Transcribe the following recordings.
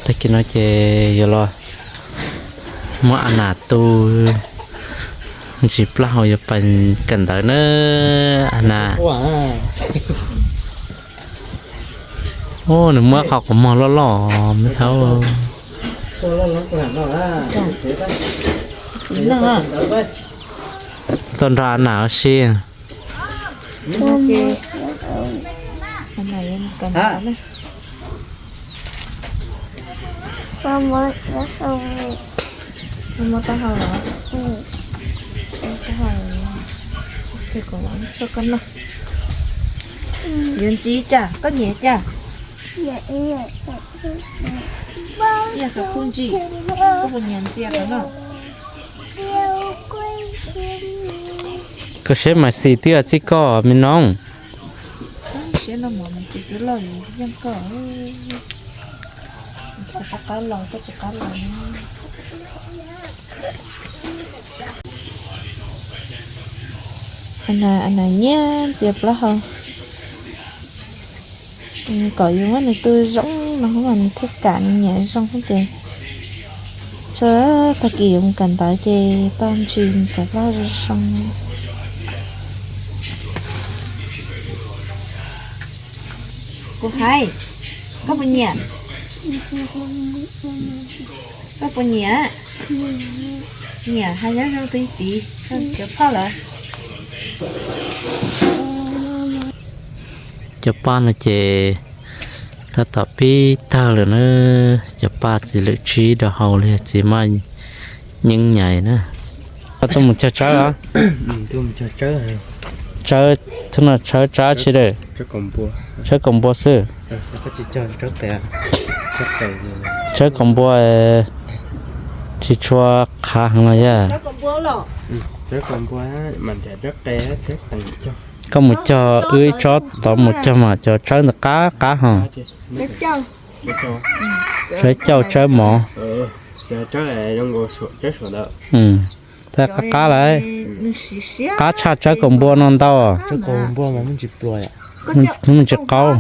Tag kis no ces yuav los muab a nas tu ntsis plaub hau yuav pais kawm ntawv na. A nas, nws muab qhov qhov muag loj loj me thaub. Tau nrog a nas ua si. Yuav ntxiv cas, koj nyiam cas? Ib yam xav khuj ntsim, koj puas nyiam ntxias qhov no? Koj saib Maiv Xis twb yog txij koj me noog. Siab no mas Maiv Xis twb loj yeej koj. Maiv Xis qab qab los koj tsis qab los. A nas nyiam ntxias plaub hau. Kom yus muab nws tu zoo no mas nws thiaj kam, nws nyiam zoo ces. Tsuas tag kis yuav mus kawm ntawv ces tau ntsis nws cov plaub zoo zoo. Kuv hais, koj puas nyiam? Koj puas nyiam? Nyiam hais nyob zoo tid, cov phauj lawm. Cov paj no ces tab tom pib tawg lawm na. Cov paj txiv lwm tsib rau hauv li txiv maj nyeeb nyais na. Koj tuaj mus cog tsawb os? Tsawb, thaum no tsawb tsab tsi lawm? Tsawb kaum npua xwb. Tsawb kaum npua tsis tshua qhav heev los yog? Koj mus cog wb ib tsob tod mus cog mas cov tsawb ntawd qab qab hos. Tsawb cauj tsawb mov. Tab qab qab lawm. Qab tshaj tsawb kaum npua no ntau. Hnub tsis qaub.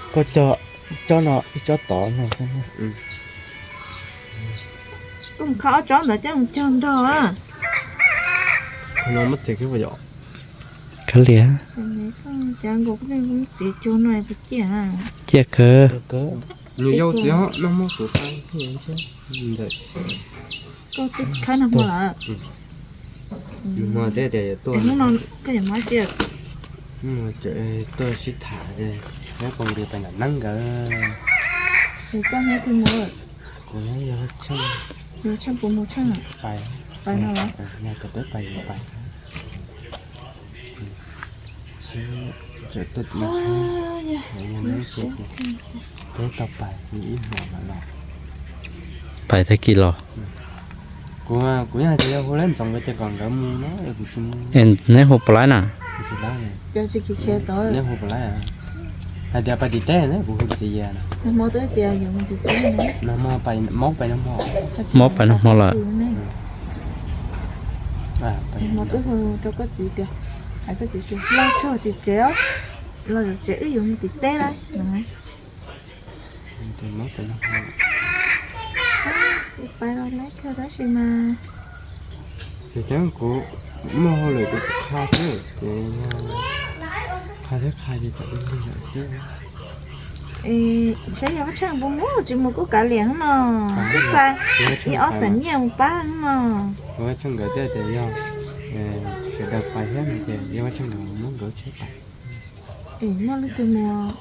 Koj cog tsob no ib tsob tod no. Koj mus kho ob tsob ntawd coj mus cog nrog. Kav liam. Txiv cuag no puas ciaj? Ciaj kawg. Koj twb khawb nag hmo lawm. Hnub no koj yuav muab tsi? Tuaj sib tham, neb pom nws pais nram neeb nkawd. Koj neb twg mus? Kuv neb yog Tsheej. Yog Tsheej puas mus Tsheej? Pais. Pais no los? Yog kom peb pais yuav pais. Txawm tuaj tim Tsheej, yog neb ces peb tau pais ib hmos lawm los. Pais tag kis los. Kuv, kuv yeej hais tias yog hu lawv ntxoov nkawd ces kom nkawd mus no, kuv tsis mus. Neb hu puas laib na? Neb hu puas laib? Hais tias pais tim teb na, kuv hu tias no. Mob pais nag hmo lawm. Rau koj txiv tias, hais koj txiv tias los tsuag tim tsev os, los tsev wb yuav mus tim teb lawm. Pais los laib kawg tab sis mas. Ces kuv muaj hauj lwm kuv qha xwb ces, qha thiab qha ces tsam lig lawm xwb. Saib yog Vaj Tsheej puas mus, tsis mus kuj kav liam no. Kuj xa ib ob xam nyiaj mus pab no. Vaj Tsheej nkawd thiaj tias yog sawv daws pais thiab no ces yog Vaj Tsheej nkawd muab nkawd tsheb pais. Muaj leej twg mus?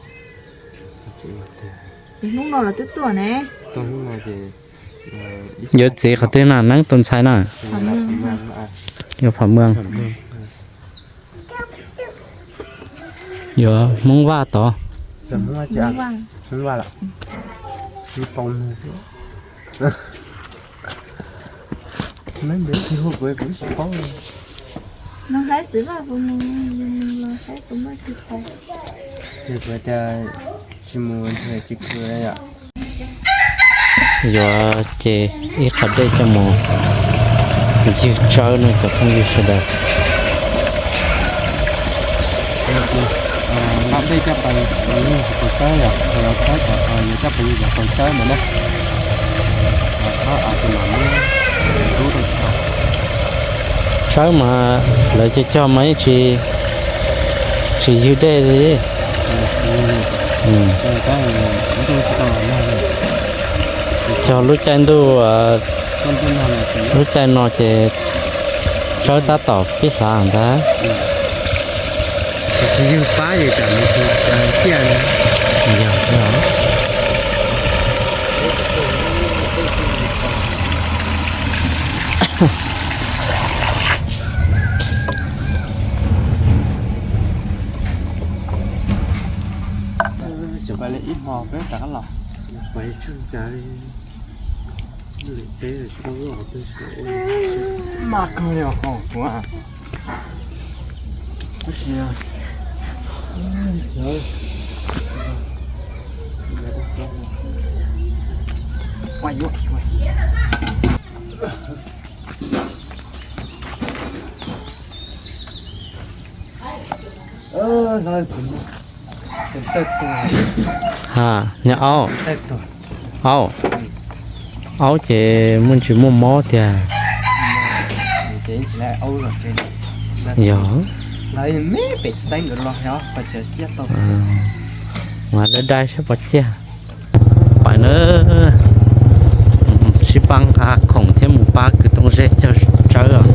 Hnub no los twb tuaj ne. Yuav txiv qhov twg na, neeb tus ntxhais na? Yuav Pham Meej. Yuav Hmoob Vaj tod. Nws hais txiv Vaj puas mus, mus los saib puas muaj twg pais. Ces kuv tias tsis mus ntshe tsis khw yom. Yuav ces ib qho dej coj mus ywg tsawb no cov phooj ywg sawv daws. Tsawb mas lawv cog cog mas yeej tsis, tsis ywg dej li. Cog lub caij ntuj, lub caij no ces tsawb tab tom pib hlav ntag. Ib hmo peb rov qab los. Maj kawg li os kuv. Tab sis Ha, nyob aub. Aub. Aub ces muaj ntsis muaj mob tiag. Yog. Mas dai dai saib pom ciaj. Pais na, sib pab nqa khoom thiab mus pab kwv Tooj Zeb cog tsawb os.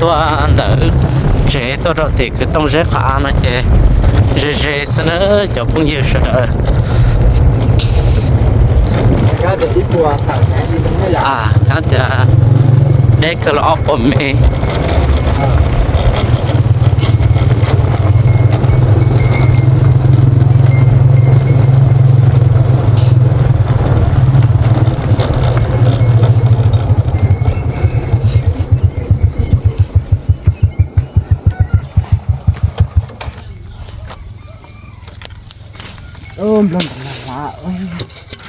Tuaj ntawm tsev tuaj rau tim kwv Tooj Zeb qhov av no ces ze ze xwb na cov phooj ywg sawv daws. Kab tias deb kawg los ob puas mev.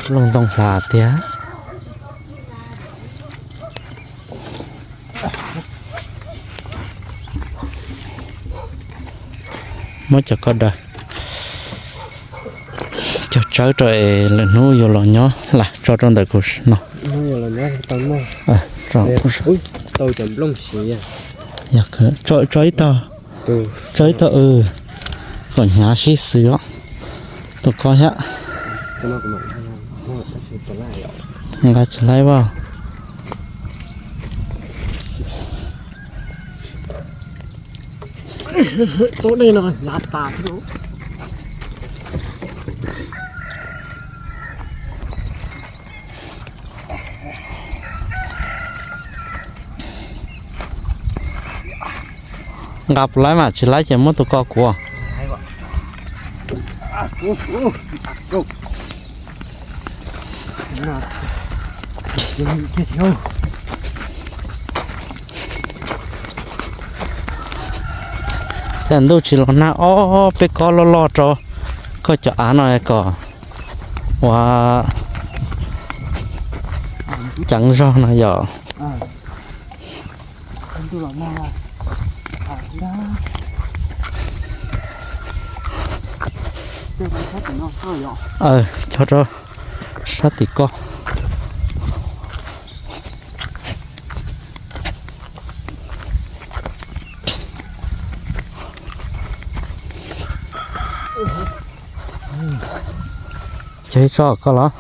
Nplooj ntoo hlav tiag. Muab cov ko daws cog tsawb rau es lwm hnub yuav los nyob las tso rau ntawm kuv no. Tso ib tog, tso ib tog, kom hnyav sib xws os. Tus ko thiab. Nqa tsis laib as. Nqa puas laib mas tsis laib ces muab tus ko kuv. Cas ntuj tsis los nag ob peb kob loj loj rau koj cov av no kom ua ceev zog no yom. Cog rau sab tim ko. Cog ib tsob koj los.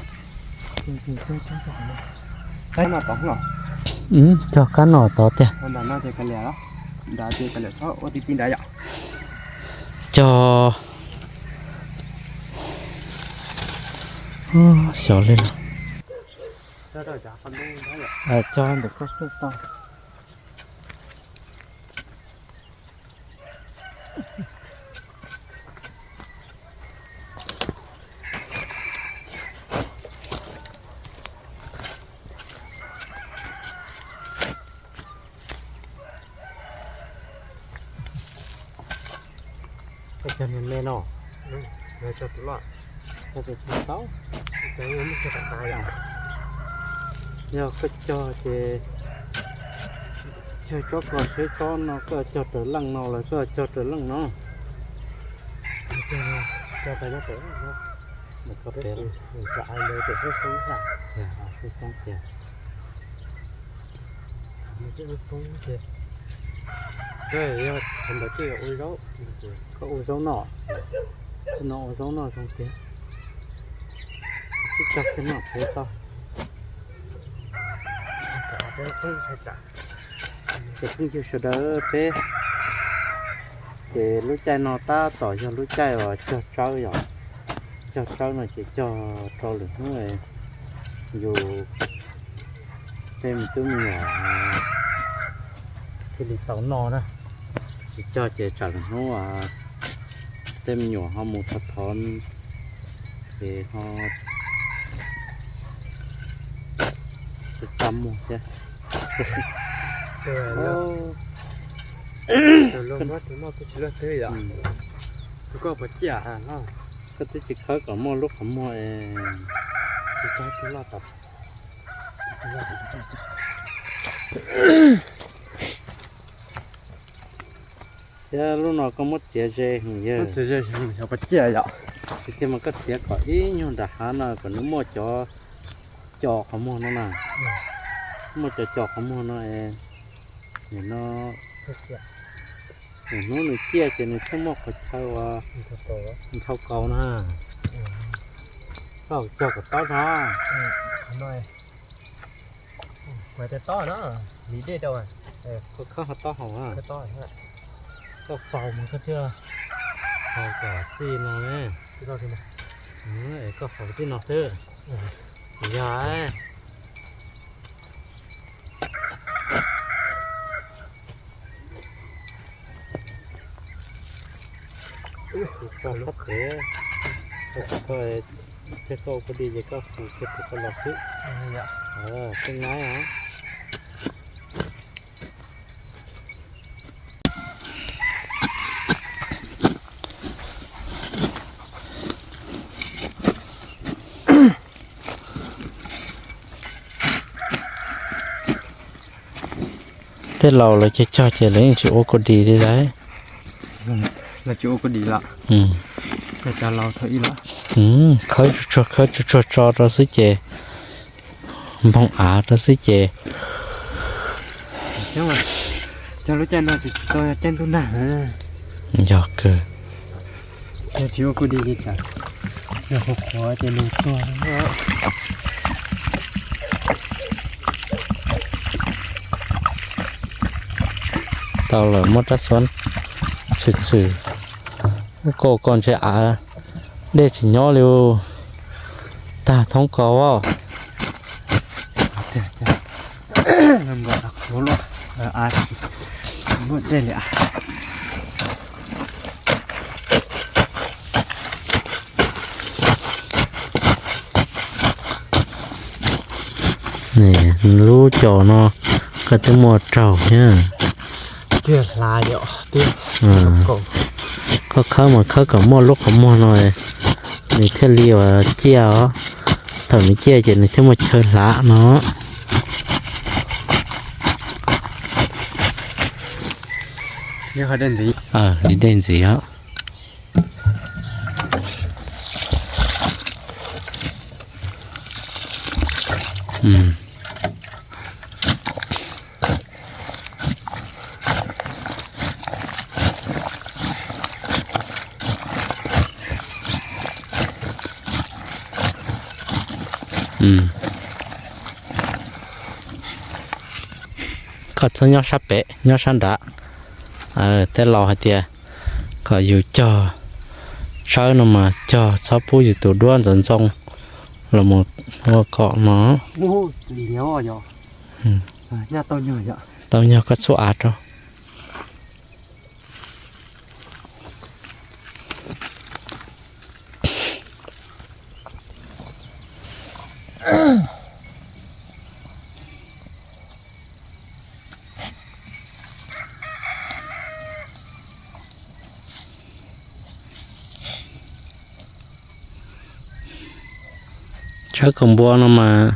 Cog kab no tod tiag. Cog xyov li no. Cog ntawm koj xwb tau. Koj cog niag me no, cog tus loj, cog tus tau. Yog koj cog ces cog tsob ko seb tsob no koj cog raws leej no los koj cog raws leej no. Cog tas nyob pem, peb xoob tiag. Yog qhov ntawd ces ua zaub, koj ua zaub noj, no ua zaub noj zoo tiag. Twb cog kiag noj tsev tau. Ces phooj ywg sawv daws peb, ces lub caij no tab tom yog lub caij uas cog tsawb yom. Cog tsawb no ces cog rau lwm hnub yus tej me tub me nyuam thiaj li tau noj na. Tsis cog ces tsam lwm hnub tej me nyuam ho mus thov thov ces ho txaj muag thiab. Koj twb tsis khawb kom muaj lub qhov muag es. Thiab lub no koj muab txiav ze heev yawg. Txiav ze heev, xyov puas ciaj yom. Tiag tiag mas koj txiav kom ib nyuag nram hav no kom nws muaj cov co qhov muag no na. Muaj cov co qhov muag no es, nim no, hnub nws ciaj ces nws thiaj muaj qhov chaw uas nthau kaus na. Koj cog kom tob zog. Kuv hais tias tob no, vim dej rau, khawb ho tob haus, koj faus mas koj thiaj faus kom tij no, koj faus tij no xwb. Yog, kuv koj lub qhwv, koj, thiab koj ua kuv di ces koj hu kiag tus koj los xwb. Xwb nab os. Tej laus lawv cog cog ces lawv yeej tsis ua kuv di li lauj. Lawv tsis ua kuv di lawm. Cov laus thaum ub lawm. Khawb tsuag tsuag, khawb tsuag tsuag tso rau xwb ces, npog av rau xwb ces. Cog lub caij no ces tsis tau yog caij ntuj nag. Yog kawg. Yog tsis ua kuv di ces tsam yog qhuav qhuav ces nws tuag. Tau lawm, muab rab xuab tshwm tshwm. Koj, koj ntshe av dej tsis nyob li, tag thoob kos. Lub cos no koj twb muaj raug thiab. Koj khawb mas khawb kom muaj lub qhov muag no, nws thiaj li uas ciaj os. Thaum nws ciaj ces nws thiaj muaj chaw hlav no. Li dej ntxiv os. Koj txhob nyob sab pem, nyob sab nrad. Tej laus hais tias kom yus cog tsawb no mas cog txhob pub yus tus duab ntxoov ntxoo Los mus ua kom no. Tau nyog koj txhub av rau. Tshawb kaus npua no mas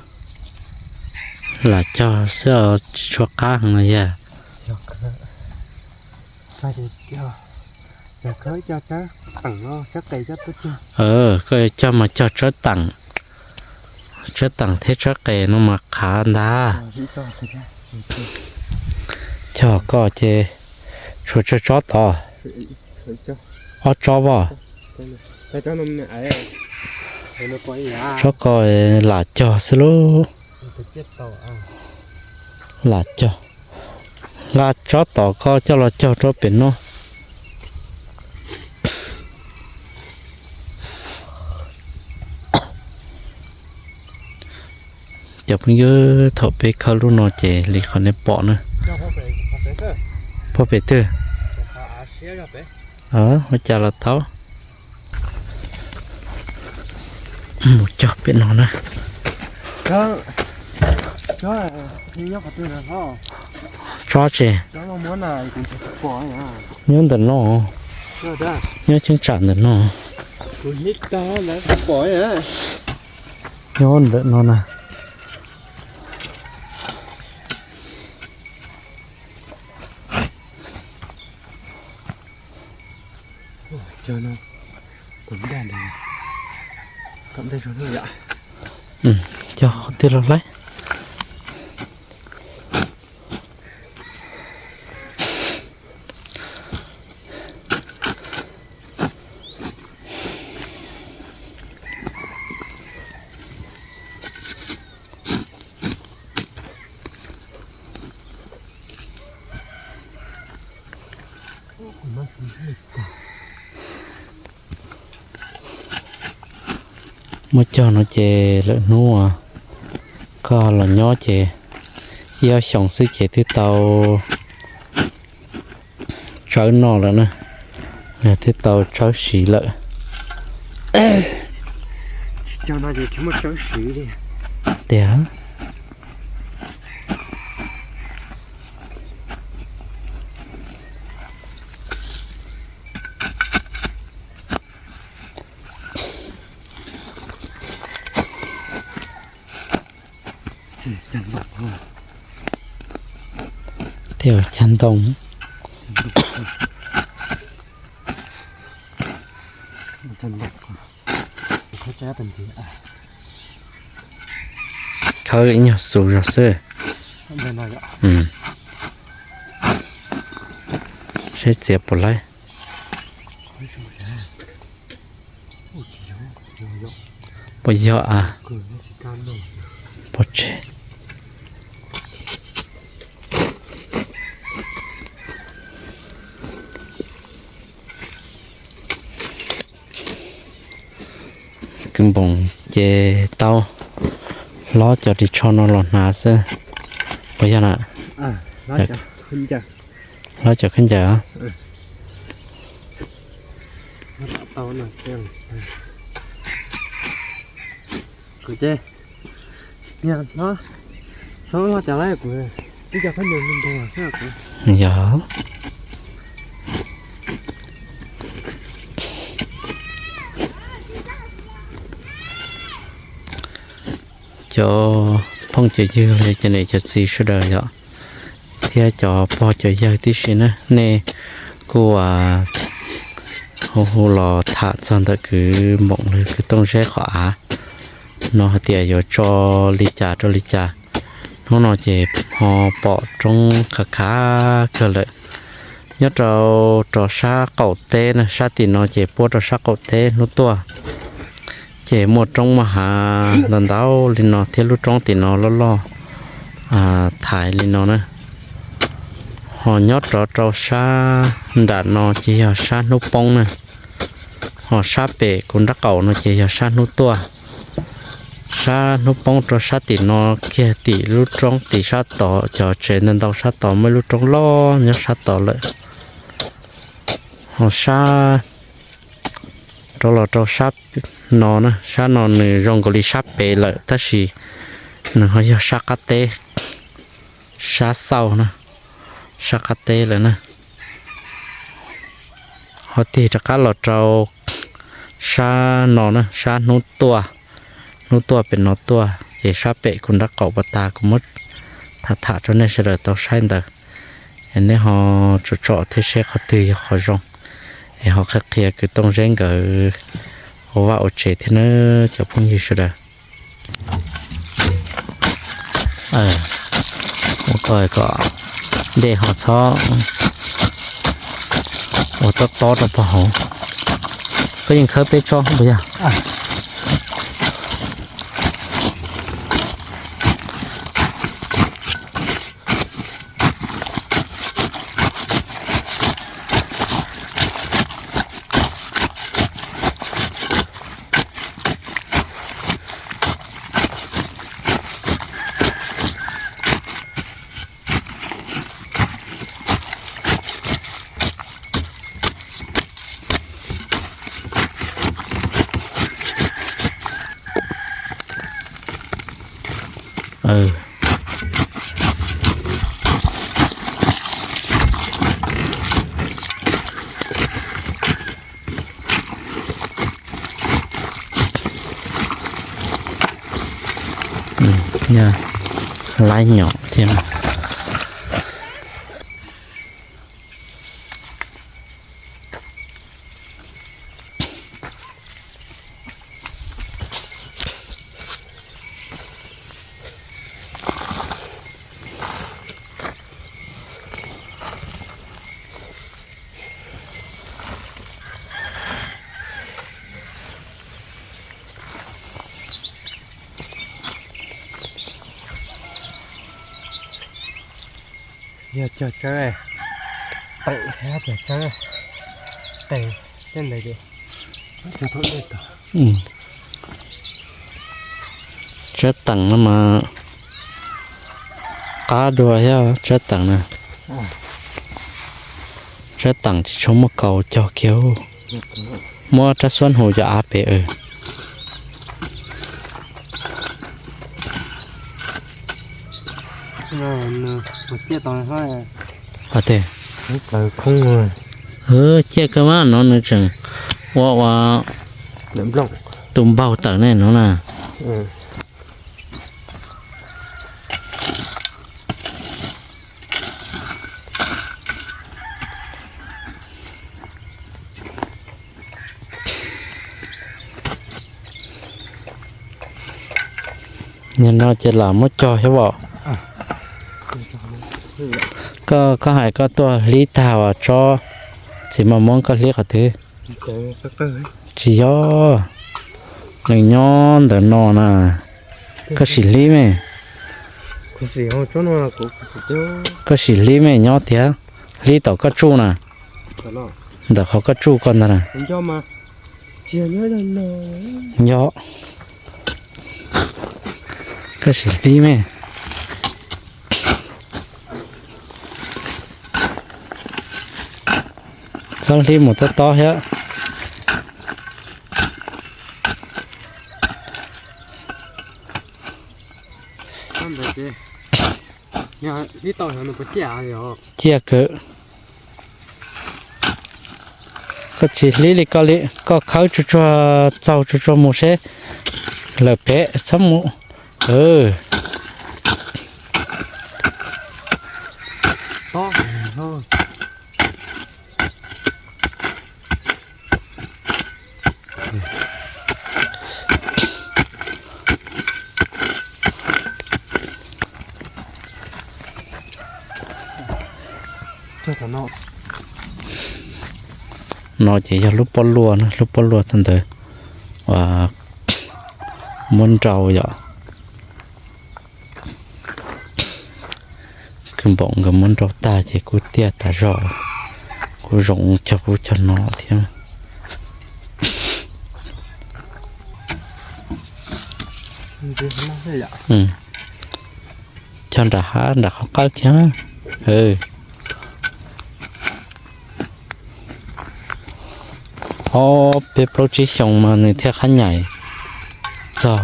lam cog xwb os, tsis tshua qab heev no yog. Koj cog mas cog tshawb teem, tshawb teem thiab tshawb qes no mas qhav ntag. Cog koj ces tshuav tsawg tsob tod? Ob tsob pom. Tsob ko lam cog xwb lauj. Lam cog. Nqa tsob tod koj coj los cog rau pem no. Cov phooj ywg, thaum peb khawb lub no ces li qhov nej pom na. Puag pem twg? Ua cas los tau. Mus cog pem no na. Tsob tsis nyob ntawm no, nyob cheeb tsam ntawm no. Nyob ntawm no na. Cog qhov twg los laib. Muab cog no ces lwm hnub koj los nyob ces ib ob xyoos xwb ces twb tau tsawb noj lawm na, twb tau tsawb siv lawm. Tiag. Tej cag ntoo. Khawb ib nyuag xus zog xwb. Seb txiav puas laib. Puas yog a? Pov tseg. Kwv npoos ces tau hlob cov ris tsho no los hnav xwb. Puas yog na? Hlob cov khaub ncaws. Yog. Cov phooj cov ywg los yog cov niam cov txiv sawv daws yom, thiab cov pog cov yawg tib si na, nej kuj hu hu los tham txog ntawm kwv Npoom lawv kwv Tooj Zeb qhov av no hais tias yuav tso li cas rau li cas. Hnub no ces ho pom roob khav khav kawg lawm. Nyob rau rau sab qaum teb na, sab tim no ces puab rau sab qaum teb hnub tuaj, ces muaj roob muaj hav ntau ntau li no thiab lub roob tim no loj loj thaiv li no na. Ho nyob rov rau sab nram no ces yog sab hnub poob na. Ho sab pem kuv nrab qaum no ces yog sab hnub tuaj. Sab hnub poob rau sab tim no kiag, tim lub roob tim sab tod, cov tsev ntau ntau sab tod, muaj ib lub roob loj nyob sab tod lawm. Ho sab rov los rau sab no na, sab no nws zoo nkaus li sab pem lawm tab sis nws ho yog sab qab teb, sab xauj na, sab qab teb lawm na. Ho tig rov qab los rau sab no na, sab hnub tuaj, hnub tuaj pem no tuaj ces sab pem kuv nraub qaum pas tas kuv muab tham tham rau nej sawv daws tau saib ntawd. Es nej ho tsom tsom thiab seb qhov twg yog qhov zoo, es ho qhia qhia kwv Tooj Zeb nkawd ua vaj ua tsev thiab na cov phooj ywg sawv daws. Ua ko kom dej ho txhob ua tob tob rau pog hauv. Koj yeej khawb peb tsob puas yog? Laib nyom thiab. Yog cog tsawb, teem thiab cog tsawb, tes tej ntawd ces. Tsawb teem no mas qab dua thiab tsawb teem na. Tsawb teem tsis tshua muaj kaus cog kiag. Muab rab xuab hu cov av pem. Ciaj kawg mas no nws tseem ua ua tus npaug tawm ne no na. Yog no ces lam muab cog thiab os. Koj, koj hais koj tuaj hlib tag uas tsob txiv mos muob koj hlib qhov twg? Tsis yog, nws nyob ntawm no na. Koj sim hlib me. Koj sim hlib me nyob tiag, hlib tom koj tsuj na. Ntawm qhov koj tsuj koj ntag na. Nyob, koj sim hlib me. Txhob hlib mus tob tob thiab. Ciaj kawg. Koj tsis hlib li koj li, koj khawb tsuag tsuag txaug tsuag tsuag mus seb lawm pem txhob mus. No ces yog lub pob luaj na, lub pob luaj txog ntawd uas muab nrau yom. Kwv Npaum nkawd muab nrau tag ces kuj tiaj tas zog, kuj zoo cog kuj cog no thiab. Cog nram hav nram qhov qawb kiag. Ob peb plaub tsib xyoo mas nws thiaj qhab nyaim txog.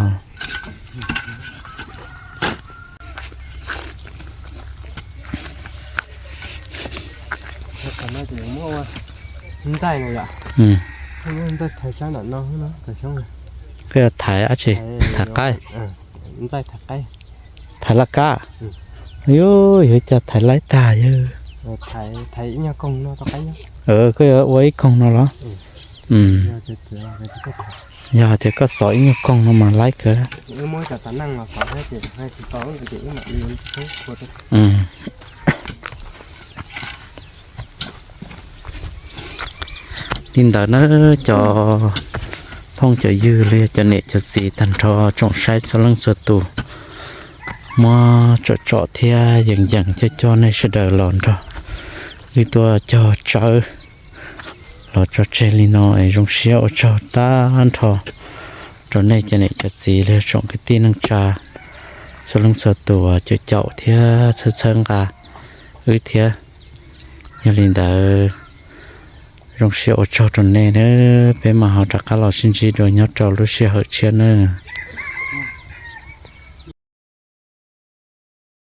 Ntxaij no yom. Ntxaij thaiv sab nram no, thaiv sab. Koj yog thaiv dab tsi? Thaiv qaib? Ntxaij thaiv qaib. Thaiv laj kab? Yuav, yuav coj thaiv laib tag yawg. Thaiv ib nyuag koog no rau qaib nyob. Koj yuav ua ib koog no los? Yog hais tias koj xov ib nyuag koog no mas laib kawg. Li ntawd na, cov phooj cov ywg los yog cov niam cov txiv tag nrho tsoom saib txhua leej txhua tus, muab tsom tsom thiab yees yees coj coj nej sawv daws los nrog wb tuaj cog tsawb los tso tseg li no es zoo siab ua tsaug tag nrho rau nej cov niam cov txiv los yog tsoom kwv tij neej tsa txhua leej txhua tus uas caum caum thiab txhawb txhawb nqa wb thiab. Yog li ntawd, zoo siab ua tsaug rau nej nawb, peb mam ho rov qab los sib ntsib dua nyob rau lub sij hawm tshiab nawb.